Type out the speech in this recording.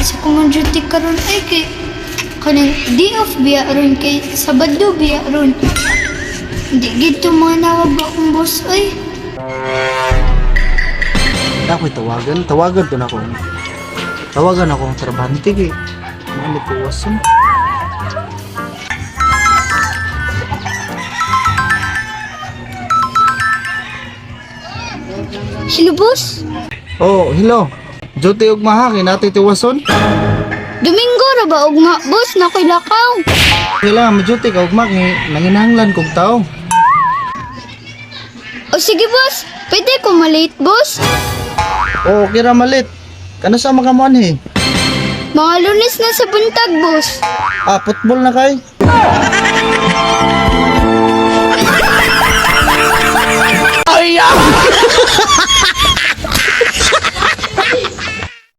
Pwede sa ko duty karon ay kay kaning day off biya ron kay Sabado biya ron. Hindi gito manawag akong boss ay. Ako'y tawagan. Tawagan to na ako. Tawagan ako ang trabante kay. Mga tuwason. Hello, boss? Oh, hello. Duty og maha kay natay tiwason. Domingo ra ba ugma, boss? Nakoy lakaw. Kailangan mo duty ka ugma kay nanginahanglan kog tao. O sige, boss, pwede ko malate, boss? Oh, okay ra malit. Kano sa mga eh? Mga Lunes na sa buntag, boss. Ah, football na kay.